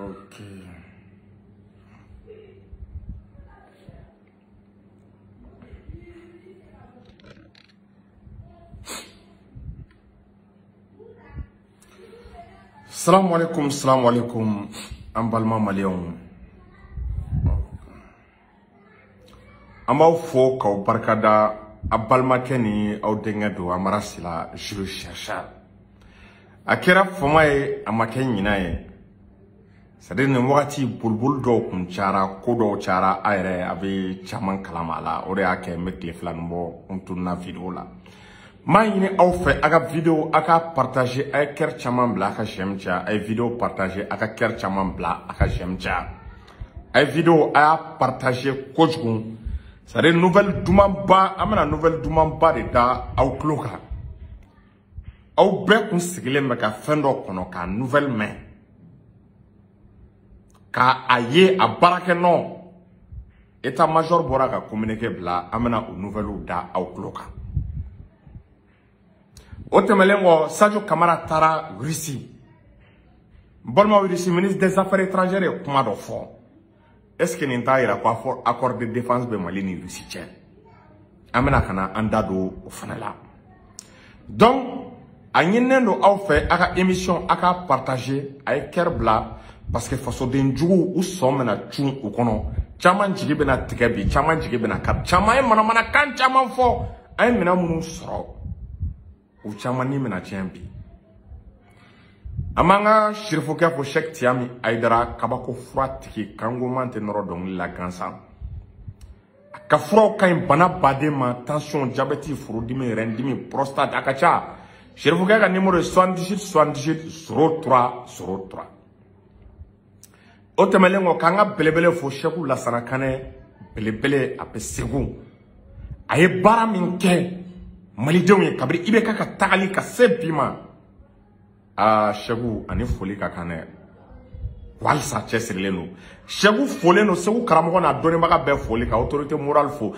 Ok. Salam alaikum, salam alaikum, an balima maliyɛnw. An b'aw fo k'aw barikada a balimakɛ ni aw denkɛ don Amara Sila Jules Chercheur. A kɛra fama ye, a ma kɛ ɲinan ye. C'est-à-dire nin wagati boliboli dɔw kun cayara, ko dɔw cayara, a yɛrɛ a bɛ caman kalama a la. O de y'a kɛ n bɛ tile fila nin bɔ n tununa vidéo la. N b'a ɲini aw fɛ a ka vidéo a ka partager, a ye cœur caman bila a ka j'aime caya, a ye vidéo partager a ka cœur caman bila a ka j'aime caya. A ye vidéo a y'a partager kojugu. C'est-à-dire nouvelle dumanba, an bɛna nouvelle dumanba de da aw tulo kan. Aw bɛɛ kun sigilen bɛ ka fɛn dɔ kɔnɔ ka nouvelle mɛn. K'a a ye a baarakɛ nɔ. État-major bɔra ka communiqué bila, an bɛna o nouvelle da aw tulo kan. O tɛmɛnen kɔ, Sadio Kamara taara Russie. N balimaw, Russie ministre des affaires étrangères ye kuma dɔ fɔ. Est-ce que nin t'a yira ko accord de défense bɛ Mali ni Russie cɛ? An bɛna ka na an da don o fana la. Donc a ɲininen don aw fɛ a ka émission a ka partager, a ye cœur bila, parce que fasoden juguw u sɔn bɛna cun u kɔnɔ. Caman jigi bɛna tigɛ bi, caman jigi bɛna kari, caman ye manamanakan caman fɔ, an ye minɛn minnu sɔrɔ, u caman ni bɛna tiɲɛ bi. An b'an ka sirifokɛ fo, Cheikh Tiami Aidara, kabako fura tigi, kangoman tɛ nɔrɔ dɔnkili la gansan. A ka furaw ka ɲi bana baden ma, tension, diabète, furudimi, rɛndimi, prostate, a ka ca. Sirifokɛ ka numéro ye 78 78 03 03. O tɛmɛnen kɔ, k'an ka belebele fo, Cheikh Lasana Kanɛ, belebele a bɛ Segu. A ye baara min kɛ malidenw ye kabini IBK ka tagali ka se bi ma. Aa, Cheikh ani foli ka kan dɛ. Walisa cɛsirilen don. Cheikh folen don, Segu karamɔgɔ n'a dɔnnibaga bɛɛ foli, ka autorité morale fo,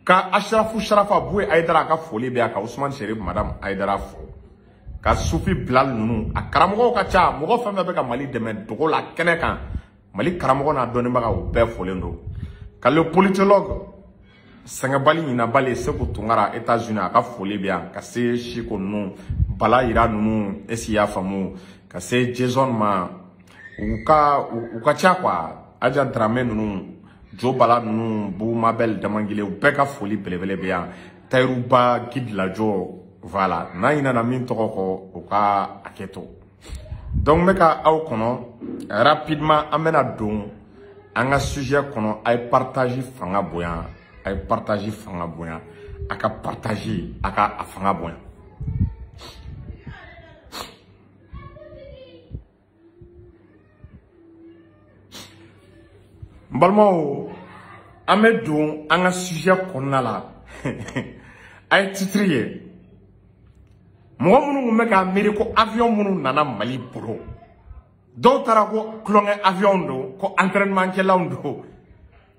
ka Ashrafu Sharafa Bouye Aidara ka foli bɛ yan, ka Ousmane Chérif Madame Aidara fo, ka Sufi Bilal ninnu, a karamɔgɔw ka ca, mɔgɔ fɛn fɛn bɛ ka Mali dɛmɛ dogo la kɛnɛ kan, Mali karamɔgɔ n'a dɔnnibaga o bɛɛ folen don. Ka le politologue Sɛgɛnbali ɲinabali Segu Tunkara États-Unis, a ka foli bɛ yan, ka se Siko ninnu, Bala Yira ninnu, esi y'a faamu, ka se Jason ma, u ka ca quoi, Aja Dramé ninnu, Jo Bala ninnu, Bou Mabel Damangile, u bɛɛ ka foli belebele bɛ yan. Tayiruba Guide Lajɔ, voilà, n'a ɲinɛna min tɔgɔ kɔ, u ka hakɛ to. Donc n bɛ ka aw kɔnɔ rapidement, an bɛna don an ka sujet kɔnɔ. A ye partage fanga bonya, a ye partage fanga bonya, a ka partage, a ka a fanga bonya. N balimaw, an bɛ don an ka sujet kɔnɔna la. A ye titre ye, mɔgɔ minnu tun bɛ k'a miiri ko avion minnu nana Mali bolo, dɔw taara ko tulonkɛ avion don, ko entraînement kɛlanw don,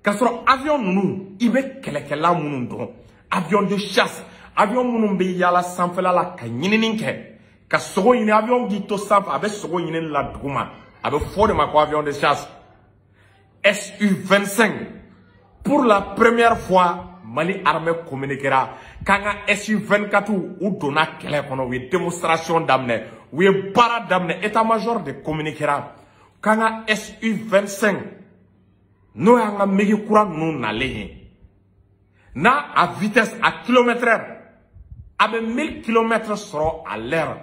k'a sɔrɔ avion ninnu, i bɛ kɛlɛkɛla minnu dɔn, avion de chasse, avion minnu bɛ yaala sanfɛla la ka ɲinini kɛ, ka sogo ɲini, avion k'i to sanfɛ a bɛ sogo ɲinini la duguma, a bɛ fɔ o de ma ko avion de chasse. SU-25, pour la première fois, Mali armée communiquera k'an ka SU-24 u donna kɛlɛ kɔnɔ, u ye démonstration daminɛ, u ye baara daminɛ, état-major de communiquera k'an ka SU-25, n'o y'an ka MiG kura ninnu nalen ye, n'a a vitesse à kilomètre heure, a bɛ 1000 kilomètres sɔrɔ à l'heure,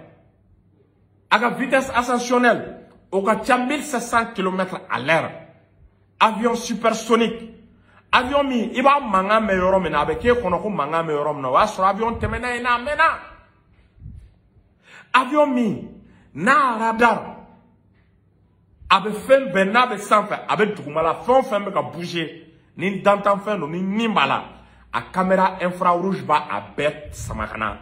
a ka vitesse ascensionnelle o ka ca 1700 kilomètres à l'heure, avion supersonique, avion min i b'a mankan mɛn yɔrɔ min na, a bɛ k'e kɔnɔ ko mankan bɛ yɔrɔ min na, o y'a sɔrɔ avion tɛmɛna yen n'a mɛnna. Avion min n'a radar a bɛ fɛn bɛɛ, n'a bɛ sanfɛ a bɛ duguma la, fɛn o fɛn bɛ ka bouger, ni dantanfɛn don, ni ɲin b'a la, a caméra infrarouge b'a a bɛɛ sama ka na,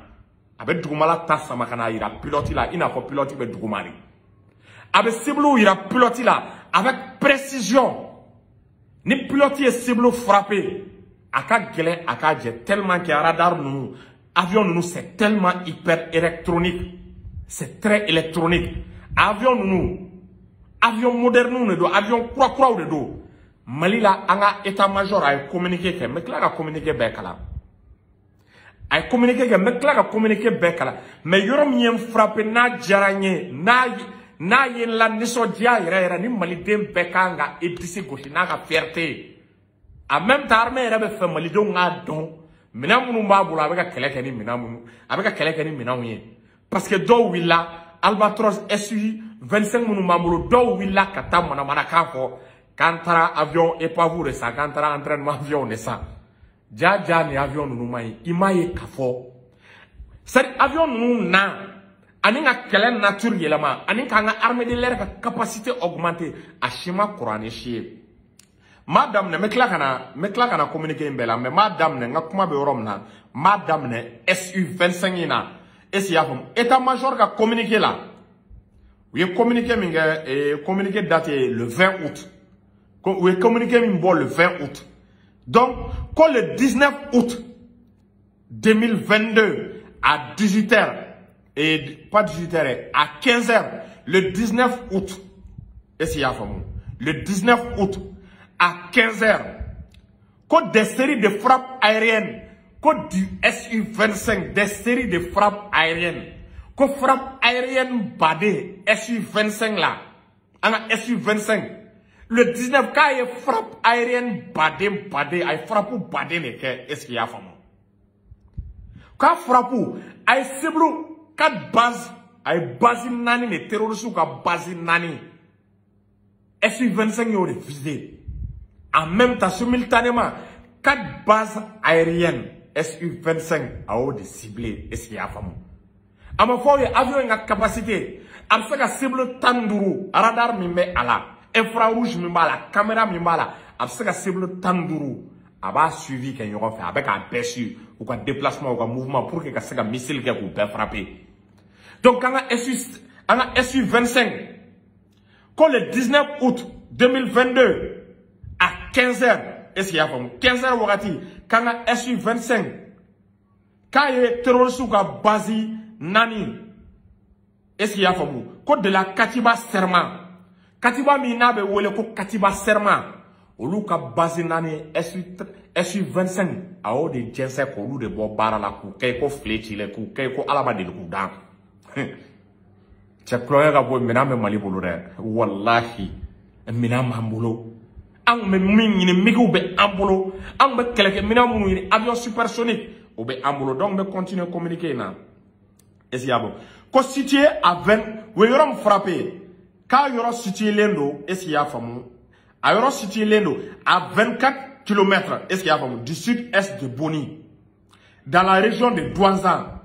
a bɛ dugumala ta sama ka na yira pilote la, i n'a fɔ pilote bɛ duguma de, a bɛ cible yira pilote la avec précision. Ni pilote ye cible frappé, a ka gɛlɛn a k'a jɛ, tellement que radar ninnu, avion ninnu, c'est tellement hyper électronique, c'est très électronique. Avion ninnu, Avion moderne de don, avion kura kuraw de don. Mali la, an ka état-major a ye communiqué kɛ, n bɛ tila ka communiqué bɛɛ kalan. A ye communiqué kɛ, n bɛ tila ka communiqué bɛɛ kalan. Mais yɔrɔ min ye n frappé, n'a diyara n ye, n'a ye n la nisɔndiya yɛrɛ yɛrɛ, ni maliden bɛɛ kan ka i disi gosi n'a ka fierté ye. En même temps, armée yɛrɛ bɛ fɛ malidenw k'a dɔn minɛn minnu b'a bolo, a bɛ ka kɛlɛ kɛ ni minɛn minnu, a bɛ ka kɛlɛ kɛ ni minɛnw ye. Parce que dɔw wulila, Albatros SU 25 minnu b'an bolo, dɔw wulila ka taa manamanakan fɔ k'an taara avion épave de san, k'an taara entraînement avion de san. Ja ja, ni avion ninnu ma ɲi. I m'a ye k'a fɔ, c'est à dire avion ninnu na ani ka kɛlɛ nature yɛlɛma, ani k'an ka armée de l'air ka capacité augmenter, a si ma kɔrɔ ni si ye. N b'a daminɛ, n bɛ tila ka na, n bɛ tila ka na communiqué in bɛɛ la, mais n b'a daminɛ, n ka kuma bɛ yɔrɔ min na, n b'a daminɛ SU 25 in na. Est ce que i y'a faamu? État major ka communiqué la, u ye communiqué min kɛ, communiqué date ye le 20 août. U ye communiqué min bɔ le 20 août, donc ko le 19 août 2022 à 18h, et pas 18h, à 15h, le 19 août, est-ce qu'il y a faamu? Le 19 août à 15h, ko des séries de frappes aériennes, ko du SU-25, des séries de frappes aériennes, ko frappe aérienne baden SU-25 la, an ka SU-25, le 19, k'a ye frappe aérienne baden baden, a ye frappe baden de kɛ. Est-ce qu'il y'a faamu? K'a frappe a ye cible quatre bases, a ye base naani de, terroristes ka base naani, SU-25 y'o de visé. En même temps, simultanément, quatre bases aériennes SU-25 a y'o de ciblé. Est-ce qu'il y'a faamu? A ma fɔ aw ye, avion in ka capacité, a bɛ se ka cible 15, radar min bɛ a la, infrarouge min b'a la, caméra min b'a la, a bɛ se ka cible 15, a b'a suivi kɛ ɲɔgɔn fɛ, a bɛ k'a bɛɛ suivre, u ka déplacement, u ka mouvement, pour que ka se ka missile kɛ k'u bɛɛ frapper. Donc an ka SU-25, ko le 19 août 2022 à 15h, est-ce qu'il y'a faamu? 15h wagati, k'an ka SU-25 k'a ye terroriste ka base naani, est-ce qu'il y'a faamu? Ko de la Katiba Serma, Katiba min n'a bɛ wele ko Katiba Serma, olu ka base naani, SU-25 a y'o de jɛnsɛn k'olu de bɔ baara la, k'u kɛ ko file cilen, k'u kɛ ko Ala ma deli k'u dan. Cɛ, kulonkɛ ka bɔ, minɛn bɛ Mali bolo dɛ, walahi minɛn b'an bolo. An kun bɛ min ɲini, migiw bɛ an bolo. An kun bɛ kɛlɛkɛminɛn minnu ɲini, avion supersonique, o bɛ an bolo. Donc n bɛ continuer communiqué in na. Est ce qu'il y a bon? Ko situé à 20, u ye yɔrɔ min frappé, k'a yɔrɔ situé len don, est ce qu'il y'a faamu? A yɔrɔ situé len don à 24 kilomètres, est ce qu'il y'a faamu, du sud-est de Boni, dans la région de Douentza.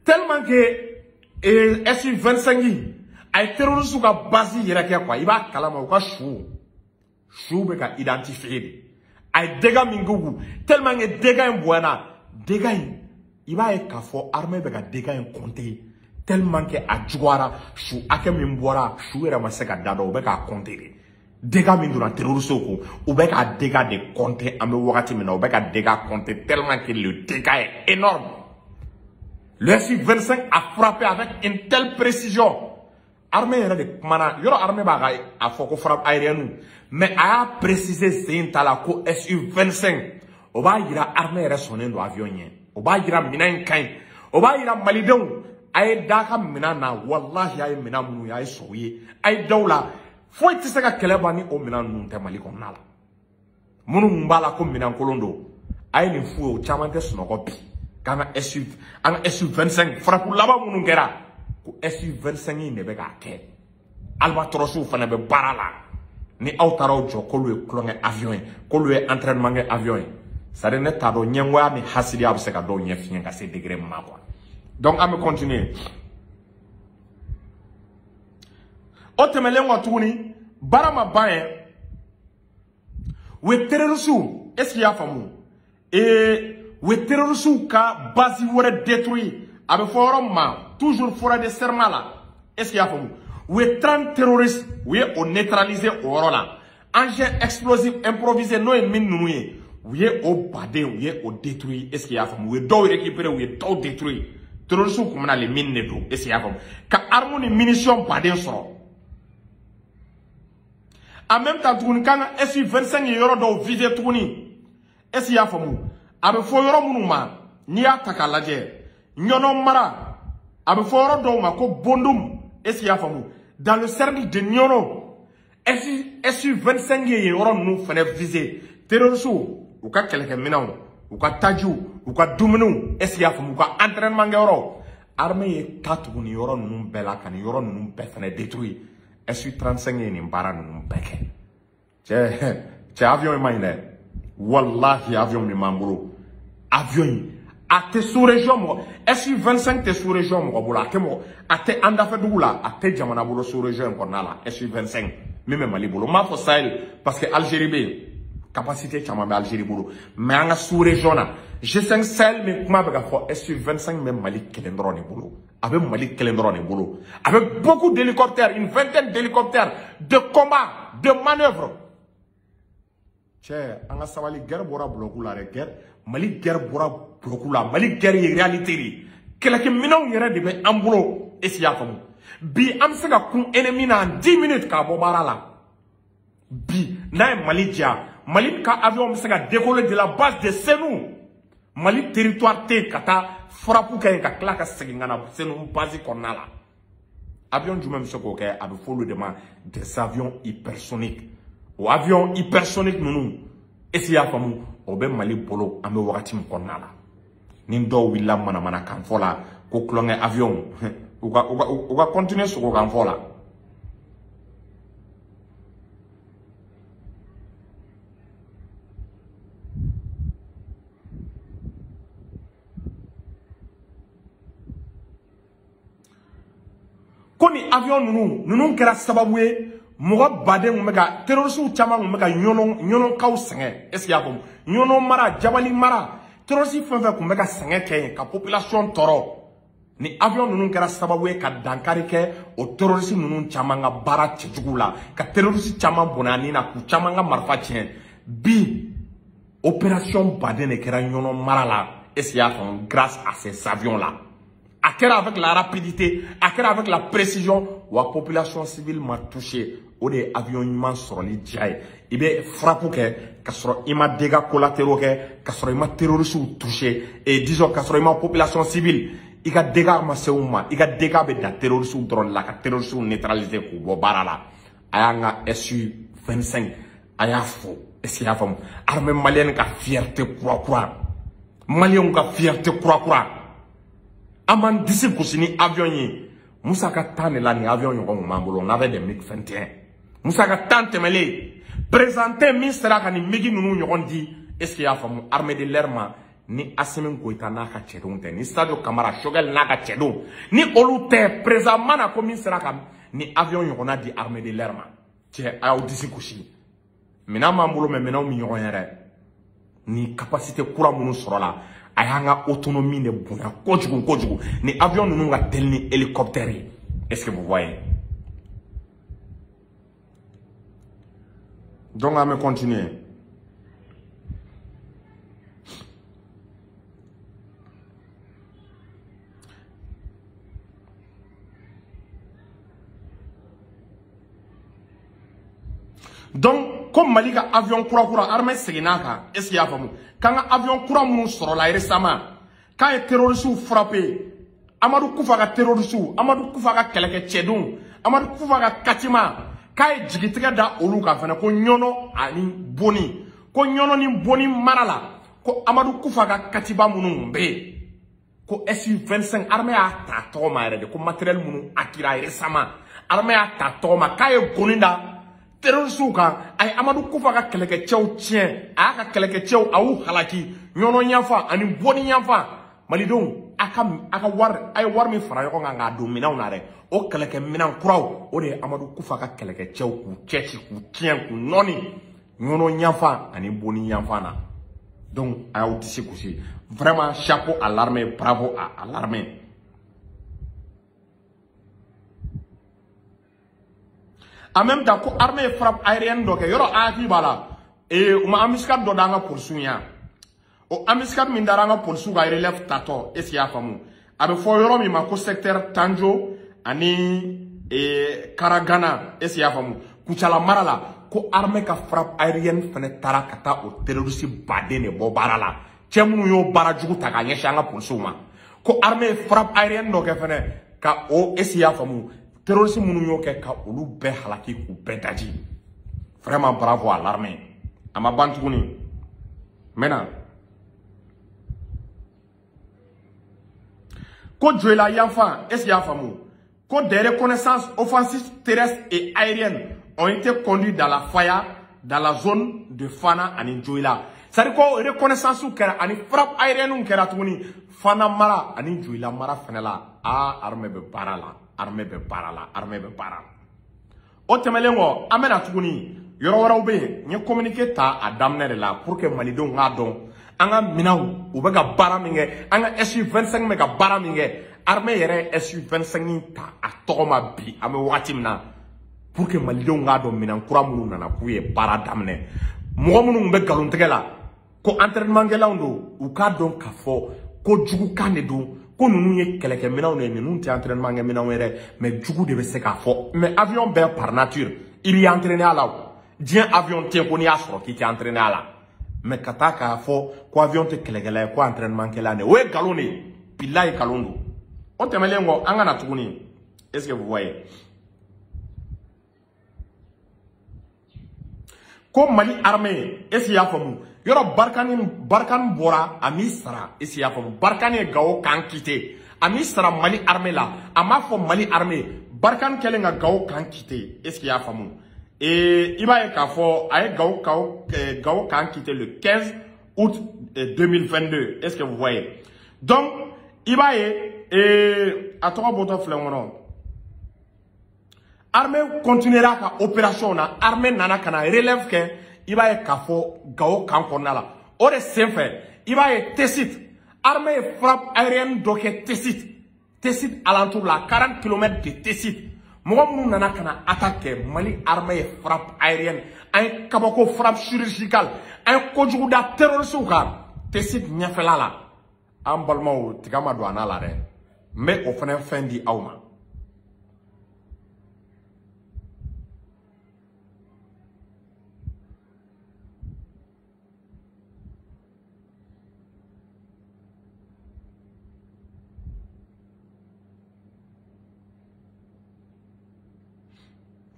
Tellement que SU-25 a ye terroriste ka base yɛrɛ kɛ quoi, i b'a kalama, u ka su bɛ ka identifier de. A ye dégâts min k'u kun, tellement que dégâts in bonyana, dégâts in, i b'a ye k'a fɔ armée bɛ ka dégâts in compter, tellement que a juguyara, su hakɛ min bɔra, su yɛrɛ ma se ka da dɔn, u bɛ k'a compter de. Dégâts min donna terroriste kun, u bɛ ka dégâts de compter. An bɛ wagati min na, u bɛ ka dégâts compter tellement que le dégât est énorme. Le SU-25 a frappé avec une telle précision. Armée yɛrɛ de kumana yɔrɔ, armée b'a ka a fɔ ko frappe aérienne, mais a y'a préciser sen ta la ko SU-25. O b'a yira armée yɛrɛ sɔnnen don avion ɲɛ, o b'a yira minɛn in ka ɲi, o b'a yira malidenw a ye da ka minɛn na. Walahi, a ye minɛn minnu ye, a ye sɔn u ye, a ye da u la. Foyi tɛ se ka kɛlɛ ban ni o minɛn ninnu tɛ Mali kɔnɔna la. Minnu kun b'a la ko minɛn kolon don, a ye nin f'u ye, o caman tɛ sunɔgɔ bi k'an ka SU, an ka SU-25 frappe laban minnu kɛra, ko SU-25 in de bɛ k'a kɛ. Albatrosiw fana bɛ baara la. Ni aw taara aw jɔ k'olu ye kulonkɛ avion ye, k'olu ye entraînement kɛ avion ye, c'est à dire ne t'a dɔn ɲɛngoya ni hasidiya bɛ se ka dɔw ɲɛ fiɲɛ ka se degré min ma quoi. Donc an bɛ continuer. O tɛmɛnen kɔ tuguni, baara ma ban yɛ, u ye terroriste, est ce que i y'a faamu, u ye terroriste ka base wɛrɛ détruit, a bɛ fɔ yɔrɔ min ma toujours forêt de Serma la, est ce que i y'a faamu? U ye 30 terroristes, u ye o neutraliser o yɔrɔ la. Engin explosif improvisé, n'o ye mine ninnu ye, u ye o baden, u ye o détruit, est ce que i y'a faamu? U ye dɔw récupérer, u ye dɔw détruit. Terroristes kun bɛna le mine de don, est ce que i y'a faamu? Ka armes ni munitions baden sɔrɔ. En même temps tuguni k'an ka SU-25 ye yɔrɔ dɔw viser tuguni. Est-ce que i y'a faamu? A bɛ fɔ yɔrɔ minnu ma, n'i y'a ta k'a lajɛ, Ɲɔnɔ mara, a bɛ fɔ yɔrɔ dɔw ma ko Bondum. Est-ce que i y'a faamu? Dans le cercle de Ɲɔnɔ, SU-25 ye yɔrɔ ninnu fana viser. Terroristes u ka kɛlɛkɛminɛnw, u ka tajiw, u ka dumuniw, est-ce que i y'a faamu, u ka entraînement kɛyɔrɔ, armée ye ta tugu nin yɔrɔ ninnu bɛɛ la ka nin yɔrɔ ninnu bɛɛ fana détruire. SU-35 ye nin baara ninnu bɛɛ kɛ. Cɛ avion in man ɲi dɛ. Wallahi avion min b'an bolo, avion in a tɛ sous-région mɔgɔ, SU-25 tɛ sous-région mɔgɔ bolo, a tɛ mɔgɔ, a tɛ an dafɛ dugu la, a tɛ jamana bolo sous-région in kɔnɔna la. SU-25 min bɛ Mali bolo, n m'a fɔ Sahel parce que Algérie bɛ yen, capacité caman bɛ Algérie bolo, mais an ka sous-région na G5 Sahel min kuma bɛ ka fɔ, SU-25 bɛ Mali kelen dɔrɔn de bolo. A bɛ Mali kelen dɔrɔn de bolo, avec beaucoup d'hélicoptères, une vingtaine d'hélicoptères de combat, de manœuvre. Cɛ, an ka sabali, guerre bɔra bloc la dɛ, guerre, Mali guerre bɔra bloc la, Mali guerre ye réalité de ye. Kɛlɛkɛminɛnw yɛrɛ de bɛ an bolo, est-ce que i y'a faamu? Bi an bɛ se ka kun ennemi na en 10 minutes k'a bɔ baara la. Bi n'a ye Mali diya, Mali ka avion bɛ se ka décoller de la base de Sénou. Mali territoire tɛ yen ka taa frappe kɛ yen ka tila ka segin ka na Sénou base kɔnɔna la. Avion jumɛn bɛ se k'o kɛ? A bɛ fɔ olu de ma des avions hypersoniques. O avion hypersonique ninnu, est-ce que i y'a faamu, o bɛ Mali bolo an bɛ wagati min kɔnɔna la. Ni dɔw wulila manamanakan fɔ la ko tulonkɛ avion, u ka continuer sogokan fɔ la. Ko ni avion ninnu kɛra sababu ye mɔgɔ baden kun bɛ ka terroriste caman kun bɛ ka ɲɔnɔkaw sɛgɛn. Est-ce que i y'a faamu? Ɲɔnɔ mara, Jabali mara, terroriste fɛn fɛn kun bɛ ka sɛgɛn kɛ yen ka population tɔɔrɔ, ni avion ninnu kɛra sababu ye ka dankari kɛ o terroriste ninnu caman ka baara cɛjugu la, ka terroriste caman bɔnɛ a ni na, k'u caman ka marifa tiɲɛ. Bi opération baden de kɛra Ɲɔnɔ mara la. Est-ce que i y'a faamu? Grâce à ces avions là. A kɛra avec la rapidité, a kɛra avec la précision, wa population civile ma touché. O de ye avion ɲuman sɔrɔli diya ye. I bɛ frappe kɛ ka sɔrɔ i ma dégâts collatéraux kɛ, ka sɔrɔ i ma terroristes touché, et disons ka sɔrɔ i ma population civile, i ka dégâts ma se u ma, i ka dégâts bɛ dan terroristes dɔrɔn de la, ka terroristes neutraliser k'u bɔ baara la. A y'an ka SU-25, a y'a fo. Est-ce que i y'a faamu? Armée malienne ka fierté kura kura, maliyɛnw ka fierté kura kura. An b'an disi gosi ni avion ye. Musa ka temps de la ni avion ɲɔgɔn kun b'an bolo, on avait des MiG-21. Musa ka temps tɛmɛlen, présenté min sera ka nin MiG ninnu ɲɔgɔn di, est-ce que i y'a faamu, armée de l'air ma, ni Assimi Goïta n'a ka cɛdenw tɛ, ni Sadio Camara Choguel n'a ka cɛdenw, ni olu tɛ, président mana ko min sera ka ni avion ɲɔgɔnna di armée de l'air ma. Cɛ, a y'aw disi gosi. Minɛn b'an bolo, mais minɛnw bɛ ɲɔgɔn yɛrɛ. Ni capacité kura minnu sɔrɔla, a y'an ka autonomie de bonya kojugu kojugu. Ni avion ninnu ka teli ni hélicoptère ye. Est-ce que vous voyez? Donc an bɛ continuer. Donc ko Mali ka avion kura kura, armée seginna kan, est-ce que i y'a faamu? K'an ka avion kura minnu sɔrɔla récemment, k'a ye terroristes frappé, Amadou Koufa ka terroristes, Amadou Koufa ka kɛlɛkɛcɛdenw, Amadou Koufa ka katima, k'a ye jigitigɛ da olu kan fana, ko Ɲɔnɔ ani Boni, ko Ɲɔnɔ ni Boni mara la, ko Amadou Koufa ka katiba minnu tun bɛ yen, ko SU-25 armée y'a ta tɔgɔ ma yɛrɛ de, ko matériel minnu acquis récemment, armée y'a ta tɔgɔ ma, k'a ye goni da terroristes kan, a ye Amadou Koufa ka kɛlɛkɛcɛw tiɲɛ, a y'a ka kɛlɛkɛcɛw a y'u halaki Ɲɔnɔ yanfan ani Boni yanfan. Malidenw, a ka wari, a ye wari min fara ɲɔgɔn kan k'a don minɛnw na dɛ, o kɛlɛkɛminɛn kuraw, o de ye Amadou Koufa ka kɛlɛkɛcɛw k'u cɛci, k'u tiɲɛ, k'u nɔni Ɲɔnɔ yanfan ani Boni yanfan na. Donc a y'aw disi gosi. Vraiment, chapeau à l'armée, bravo à l'armée. En même temps, ko armée ye frappe aérienne dɔ kɛ, yɔrɔ a hakili b'a la, u ma embuscade dɔ d'an ka polisiw ɲɛ. O embuscade min dara an ka polisiw ka relève tatɔ, est-ce que i y'a faamu? A bɛ fɔ yɔrɔ min ma ko secteur Tanjo ani Karagana, est-ce que i y'a faamu? Kucala mara la, ko armée ka frappe aérienne fɛnɛ taara ka taa o terroriste baden de bɔ baara la. Cɛ minnu y'o baara jugu ta k'a ɲɛsin an ka polisiw ma, ko armée ye frappe aérienne dɔ kɛ fɛnɛ ka o esi y'a faamu terroriste minnu y'o kɛ ka olu bɛɛ halaki k'u bɛɛ daji. Vraiment bravo à l'armée. A ma ban tuguni. Maintenant ko Joyila yanfan, est-ce qu'il y'a faamu ko des reconnaissances offensives terrestres et aériennes ont été conduites dans la Faya, dans la zone de Fana ani Joyila. C'est-à-dire ko reconnaissance kɛra ani frappe aérienne kɛra tuguni Fana mara ani Joyila mara fɛnɛ la. Ah, armée bɛ baara la, armée bɛ baara la, armée bɛ baara la. O tɛmɛnen kɔ, an bɛna tuguni yɔrɔ wɛrɛw bɛ yen. N ye communiqué ta a daminɛ de la pour que malidenw k'a dɔn an ka minɛnw u bɛ ka baara min kɛ, an ka SU-25 bɛ ka baara min kɛ. Armée yɛrɛ ye SU-25 ta a tɔgɔ ma bi an bɛ wagati min na pour que malidenw k'a dɔn minɛn kura minnu nana k'u ye baara daminɛ. Mɔgɔ minnu bɛ nkalontigɛ la ko entraînement kɛlaw don, u k'a dɔn k'a fɔ ko jugukan de don, ko ninnu ye kɛlɛkɛminɛnw de ye, ninnu tɛ entraînement kɛ minɛnw ye dɛ, mais jugu de bɛ se k'a fɔ. Mais avion bɛɛ par nature i b'i entraîner a la o, diɲɛ avion tɛ ko n'i y'a sɔrɔ k'i tɛ entraîner a la. Mais ka taa k'a fɔ ko avion tɛ kɛlɛkɛla ye ko entraînement kɛla de, o ye nkalon de ye, bilayi nkalon don. O tɛmɛnen kɔ, an ka na tuguni, est-ce que vous voyez ko Mali armée, est-ce qu'il y'a faamu yɔrɔ Barkhane bɔra a m'i sara, est-ce qu'il y'a faamu Barkhane ye Gao kan quitté, a m'i sara Mali armée la, a m'a fɔ Mali armée Barkhane kɛlen ka Gao kan quitté, est-ce qu'il y'a faamu. Et i b'a ye k'a fɔ a ye Gao kan quitté le 15 août 2022, est-ce que vous voyez. Donc i b'a ye a tɔgɔ bɔtɔ filɛ n kɔnɔ, armée continuera ka opération na, armée nana ka na relève kɛ, i b'a ye k'a fɔ Gao kan kɔnɔna la. O de senfɛ i b'a ye Tessit, armée ye frappe aérienne dɔ kɛ Tessit alentour la, 40 km de Tessit. Mɔgɔ minnu nana ka na attaque kɛ, Mali armée ye frappe aérienne, an ye kabako frappe chirurgicale, an ye kojugu da terroriste kan Tessit ɲɛfɛla la. An balimaw, tiga ma don a na la dɛ, n bɛ o fana fɛn di aw ma.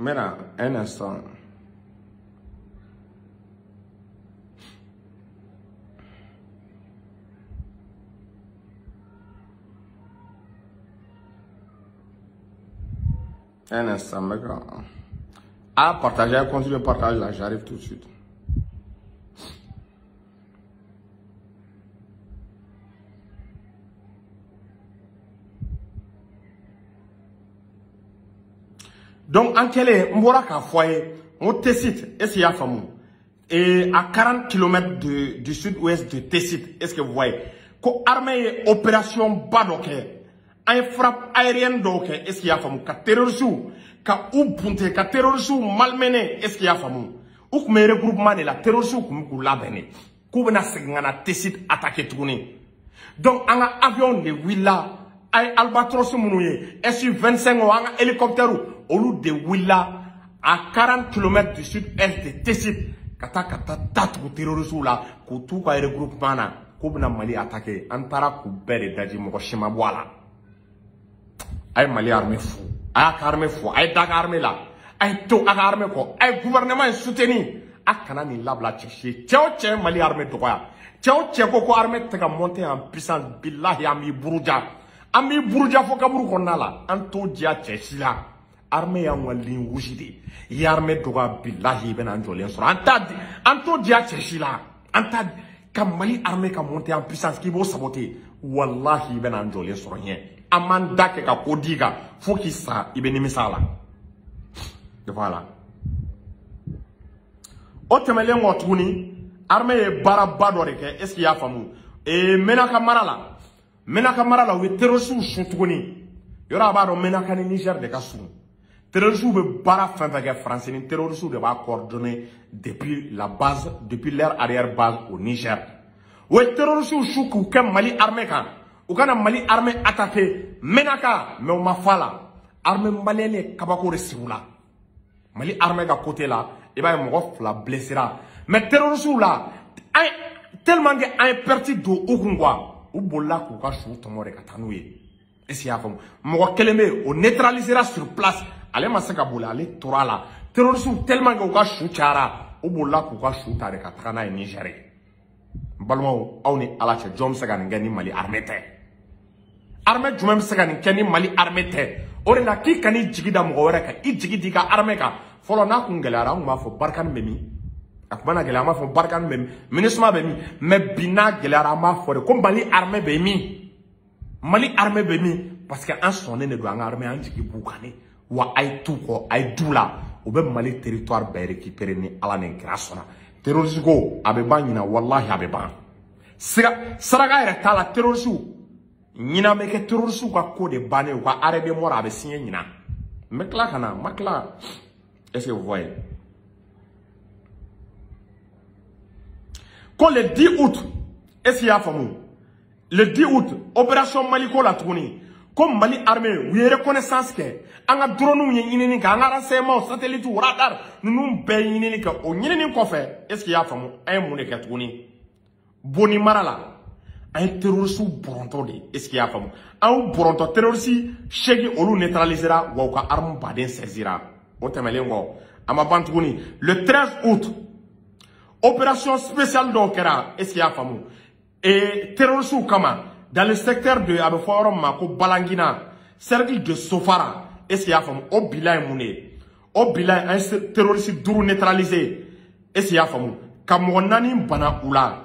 Maintenant, un instant. Un instant, mec. Ah, partager, continuez de partager là, j'arrive tout de suite. Donc, en quel est mon foyer, mon Tessit, est-ce qu'il y a famou? Et à 40 km du sud-ouest de Tessit, est-ce que vous voyez? Ko armée opération Badoke, un frappe aérienne d'Oke, est-ce qu'il y a famou? Ka terroriste, ka ou bunte, ka terroriste malmené, est-ce qu'il y a famou? Ou que mes regroupement de la terroriste ou la bene. Koubena segngana Tessit attaqué tourné. Donc, un avion de Willa, Albatros Mounouye, SU-25 ou un hélicoptère olu de Willa à 40 km du sud-est de Tessit, kata kata tatu terroriste la, ko tout ka regroupement na, ko bena Mali attaquer, an taara k'u bɛɛ de daji mɔgɔ si ma bɔ a la. A ye Mali armée fo, a y'a ka armée fo, a ye da ka armée la, a ye to a ka armée kɔ, a ye gouvernement in soutenir, a kana nin labila cɛ si ye. Cɛ o cɛ ye Mali armée dɔgɔya, cɛ o cɛ ko ko armée tɛ ka monter en puissance, bilahi an b'i buruja, an b'i buruja fo kaburu kɔnɔna la, an t'o diya cɛ si la. Armée y'anw ka ligne rouge de ye. I ye armée dɔgɔya bilahi i bɛna an jɔlen sɔrɔ. An t'o diya cɛ si la. An t'a ka Mali armée ka monter en puissance k'i b'o saboter, walahi i bɛna an jɔlen sɔrɔ ɲɛ. An m'an da kɛ ka ko d'i kan fo k'i sa, i bɛ nimisa a la. Voilà. O tɛmɛnen kɔ tuguni, armée ye baaraba dɔ de kɛ, est-ce qu'il y'a faamu? Menaka mara la, Menaka mara la u ye terroriste su tuguni. Yɔrɔ a b'a dɔn Menaka ni Niger de ka surun. Terroristes bɛ baara fɛn fɛn kɛ France ni terroristes de b'a coordonner depuis la base, depuis leur arrière base au Niger. O ye terroristes su k'u kɛ Mali armée kan, u kana Mali armée attaquer Menaka, mais u ma fa la. Armée malienne ye kabako de sigi u la. Mali armée ka côté la, I b'a ye mɔgɔ 2 blessera. Mais terroristes la, tellement que an ye perte don u kun quoi, u bolila k'u ka su tɔmɔ de ka taa n'u ye. Est-ce que y'a faamu? Mɔgɔ kelen bɛ yen, o neutralisera sur place, ale ma se ka boli, ale tora la. Terroristes tellement que u ka su cayara, u bolila k'u ka su ta de ka taga n'a ye Niger. N balimaw, aw ni Ala cɛ, jɔn bɛ se ka nin kɛ ni Mali armée tɛ? Armée jumɛn bɛ se ka nin kɛ ni Mali armée tɛ? O de la k'i kan'i jigi da mɔgɔ wɛrɛ kan, i jigi d'i ka armée kan. Fɔlɔ n'a kun gɛlɛyara, an tun b'a fɔ Barkhane bɛ min? A kun mana gɛlɛya, an b'a fɔ Barkhane bɛ min, MINUSMA bɛ min. Mais bi n'a gɛlɛyara, an b'a fɔ de ko Mali armée bɛ min? Mali armée bɛ min? Parce que an sɔnnen de don an ka armée, an jigi b'u kan de. Wa a ye t'u kɔ, a ye d'u la, u bɛ Mali territoire bɛɛ récupérer ni Ala ni kira sɔnna. Terroriste ko a bɛ ban ɲina, walahi a bɛ ban. Saraka yɛrɛ t'a la. Terroriste ɲinan bɛ kɛ terroriste ka ko de bannen, u ka arrêt de mort a bɛ signer ɲinan. N bɛ tila ka na, n ma tila. Est-ce que vous voyez? Ko le 10 août, est-ce qu'il y a faamu? Le 10 août, opération Maliko la tuguni, ko Mali armée u ye reconnaissance kɛ, an ka drone ye ɲinini kɛ, an ka renseignement satellite radar ninnu bɛɛ ye ɲinini kɛ. O ɲinini kɔfɛ, est-ce qu'il y a faamu, an ye mun de kɛ tuguni? Boni mara la, an ye terroriste bɔrɔntɔ de, est-ce qu'il y a faamu? An y'u bɔrɔntɔ, terroriste 8 olu neutralisera, wa u ka arme baden saisira. O tɛmɛlen kɔ, a ma ban tuguni. Le 13 août, opération spéciale dɔw kɛra, est-ce qu'il y a faamu? Et terroristes kama, dans le secteur de, a bɛ fɔ yɔrɔ min ma ko Balangina, cercle de Sofara, est-ce qu'il y a faamu? O bilan ye mun de ye? O bilan, an ye terroriste 5 neutralisé, est-ce qu'il y a faamu? Ka mɔgɔ 4 bana u la,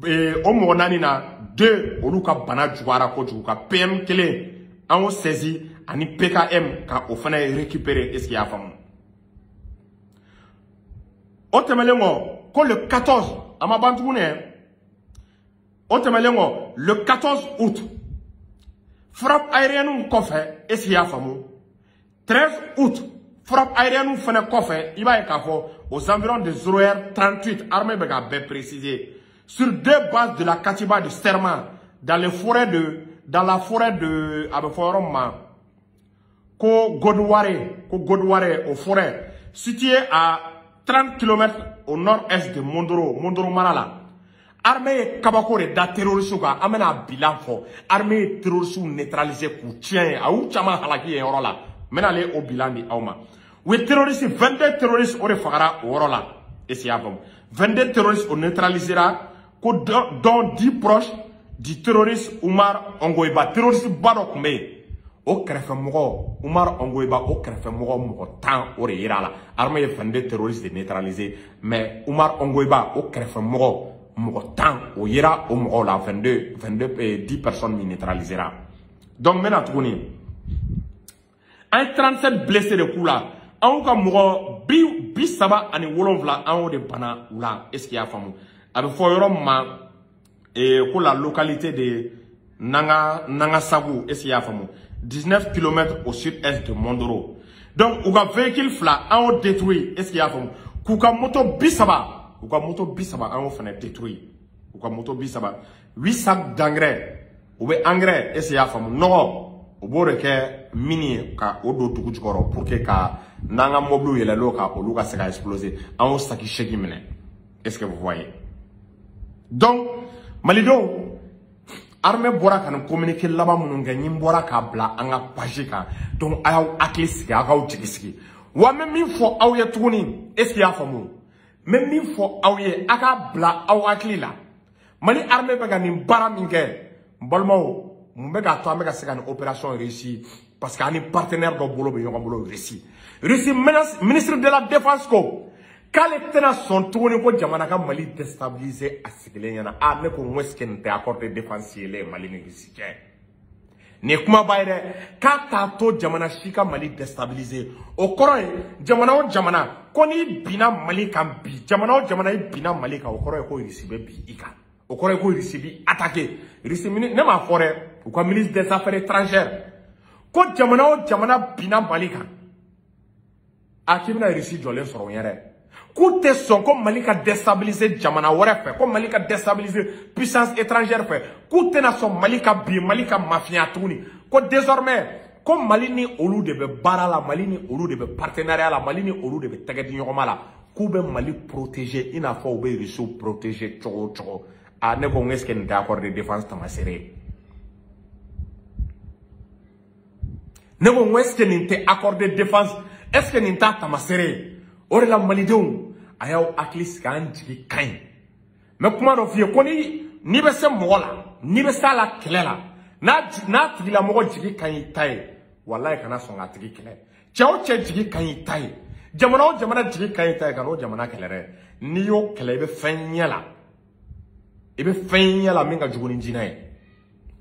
o mɔgɔ 4 na, 2 olu ka bana juguyara kojugu, ka PM 1 an y'o saisi ani PKM ka o fana récupérer, est-ce qu'il y a faamu? O tɛmɛlen kɔ, ko le 14, a ma ban tuguni dɛ. O tɛmɛlen kɔ, le 14 août, frappe aérienne kɔfɛ, est-ce qu'il y'a faamu? 13 août, frappe aérienne fana kɔfɛ, i b'a ye k'a fɔ aux environs de 0h38, armée bɛ k'a bɛɛ préciser, sur 2 bases de la Katiba de Serma, dans les forêts de, dans la forêt de, a bɛ fɔ yɔrɔ min ma ko Godouare, o forêt située à 30 km au nord-est de Mondoro, Mondoro mara la. Armée ye kabako de da terroriste kan, an bɛna bilan fɔ. Armée ye terroriste neutraliser k'u tiɲɛ, a y'u caman halaki yen yɔrɔ la. N bɛna ale o bilan di aw ma. U ye terroriste 22 terroristes o de fagara o yɔrɔ la. Est-ce que y'a faamu? 22 terroristes o neutralisera, ko dont 10 proches du terroriste Oumar Ongoiba. Terroriste ba dɔ tun bɛ yen, o kɛrɛfɛmɔgɔ Oumar Ongoiba, o kɛrɛfɛmɔgɔ mɔgɔ 10 o de yera a la. Armée ye 22 terroristes de neutraliser, mais Oumar Ongoiba o kɛrɛfɛmɔgɔ mɔgɔ 10 o yera o mɔgɔw la, 22 10 personnes min neutralisera. Donc n bɛna tuguni, an ye 37 blessés de k'u la, an ka mɔgɔ 37 an y'o de bana u la. Est-ce que y'a faamu? A bɛ fɔ yɔrɔ min ma ko la localité de Nangasagu, est-ce que y'a faamu? 19 km au sud-est de Mondoro. Donc u ka véhicule 2 an y'o détruit, est-ce que y'a faamu? K'u ka moto 30, u ka moto 30 an y'o fana détruit. U ka moto 30, 8 sacs d'engrais, u bɛ engrais, est-ce que y'a faamu? Nɔgɔ, u b'o de kɛ mini ye ka o don dugu jukɔrɔ pour que ka n'an ka mobiliw yɛlɛl'o kan, olu ka se ka exploser. An y'o saki 8 minɛ. Est-ce que vous voyez? Donc malidenw, armée bɔra ka nin communiqué laban minnu kɛ, n bɔra k'a bila an ka page kan. Donc a y'aw hakili sigi, a k'aw jigi sigi. Wa n bɛ min fɔ aw ye tuguni, est-ce que y'a faamu? N bɛ min fɔ aw ye, a k'a bila aw hakili la. Mali armée bɛ ka nin baara min kɛ, n balimaw, mun bɛ k'a to an bɛ ka se ka nin opération réussir? Parce que an ni partenaire dɔ bolo bɛ ɲɔgɔn bolo, Russie. Russie ministre de la défense ko k'ale tɛna sɔn tuguni ko jamana ka Mali déstabiliser a sigilen ɲɛna. Ah, ne ko n ko est-ce que nin tɛ accord de défense yelen Mali ni Russie cɛ? Nin ye kumaba ye dɛ. K'a t'a to jamana si ka Mali déstabiliser. O kɔrɔ ye jamana o jamana ko n'i binna Mali kan bi, jamana o jamana i binna Mali kan, o kɔrɔ ye ko Russie bɛ bin i kan. O kɔrɔ ye ko Russie b'i attaquer. Russie ne m'a fɔ dɛ, u ka ministre des affaires étrangères ko jamana o jamana binna Mali kan, a k'i bɛna Russie jɔlen sɔrɔ o ɲɛ dɛ. K'u tɛ sɔn ko Mali ka déstabiliser jamana wɛrɛ fɛ, ko Mali ka déstabiliser puissance étrangère fɛ, k'u tɛna sɔn Mali ka bin, Mali ka mafiya tuguni. Ko désormais ko Mali ni olu de bɛ baara la, Mali ni olu de bɛ partenariat la, Mali ni olu de bɛ tɛgɛ di ɲɔgɔn ma la. K'u bɛ Mali protéger i n'a fɔ u bɛ Russiw protéger cogo o cogo. Ah, ne ko n est-ce que nin tɛ accord de défense taamasere ye? Ne ko n ko est-ce que nin tɛ accord de défense, est-ce que nin t'a taamasere ye? O de la malidenw, a y'aw hakili sigi, an jigi ka ɲi. N bɛ kuma dɔ f'i ye ko n'i bɛ se mɔgɔ la, n'i bɛ se a la kɛlɛ la, n'a tigilamɔgɔ jigi ka ɲi i ta ye, walayi kana sɔn k'a tigi kɛlɛ. Cɛ o cɛ jigi ka ɲi i ta ye, jamana o jamana jigi ka ɲi i ta ye, ka n'o jamana kɛlɛ dɛ. N'i y'o kɛlɛ, i bɛ fɛn ɲɛ la, i bɛ fɛn ɲɛ la min ka jugu ni jinɛ ye.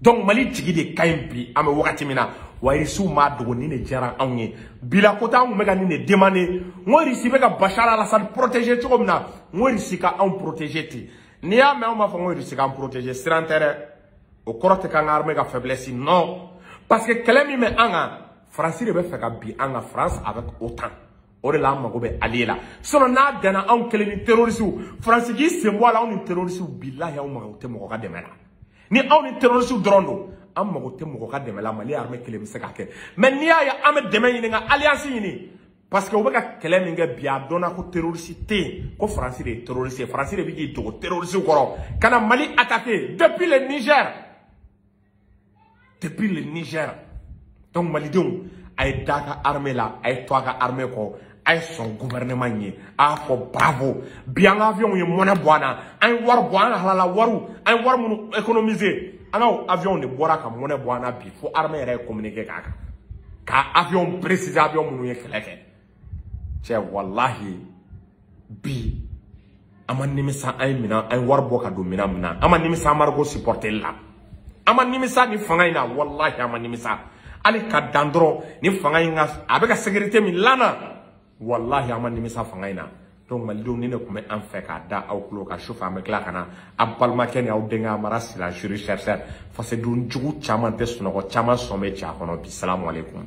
Donc Mali jigi de ka ɲi bi, an bɛ wagati min na, wa Irisiw m'a dogo, nin de diyara anw ye. Bi la ko t'an kun bɛ ka nin de demander. N ko Irisi bɛ ka Bachar al-Assad protéger cogo min na, n ko Irisi ka anw protéger ten. N'i y'a mɛn anw b'a fɔ n ko Irisi k'an protéger, siran tɛ dɛ. O kɔrɔ tɛ k'an ka armée ka faiblesse, non. Parce que kɛlɛ min bɛ an kan, Faransi de bɛ fɛ ka bin an kan, France avec OTAN. O de la an mago bɛ allié la. Sinon n'a danna anw kelen ni terroriste, Faransi k'i sen bɔ a la, anw ni terroriste bilahi anw mago tɛ mɔgɔ ka dɛmɛ la. Ni anw ni terroriste dɔrɔn don, an mago tɛ mɔgɔ ka dɛmɛ la, Mali armée kelen bɛ se k'a kɛ. Mais n'i y'a ye an bɛ dɛmɛ ɲini ka alliance ɲini, parce que u bɛ ka kɛlɛ min kɛ bi, a dɔnna ko terroriste tɛ yen, ko Faransi de ye terroriste ye, Faransi de bɛ k'i dogo terroriste kɔrɔ ka na Mali attaquer depuis le Niger. Depuis le Niger. Donc malidenw, a ye da a ka armée la, a ye to a ka armée kɔ, a ye sɔn gouvernement in ye, a y'a fɔ bravo. Bi an ka avion ye mɔnɛ bɔ an na, an ye wari bɔ an halala wariw, an ye wari minnu économiser, an ka avion de bɔra ka mɔnɛ bɔ an na bi, fo armée yɛrɛ ye communiqué k'a kan, ka avion préciser avion minnu ye kɛlɛ kɛ. Cɛ walahi bi an ma nimisa, an ye minɛn, an ye wari bɔ ka don minɛn min na, an ma nimisa embargo supporter la, an ma nimisa ni fanga in na, walahi an ma nimisa. Hali ka dan dɔrɔn ni fanga in ka a bɛ ka sécurité min lana, walahi an ma nimisa fanga in na. Donc malidenw, ni ne tun bɛ an fɛ k'a da aw tulo kan sufɛ, an bɛ tila ka na a balimakɛ ni aw denkɛ Amara Sila juri chercheur, fasoden jugu caman tɛ sunɔgɔ, caman sɔn bɛ cɛ a kɔnɔ bi. Salamu aleykum.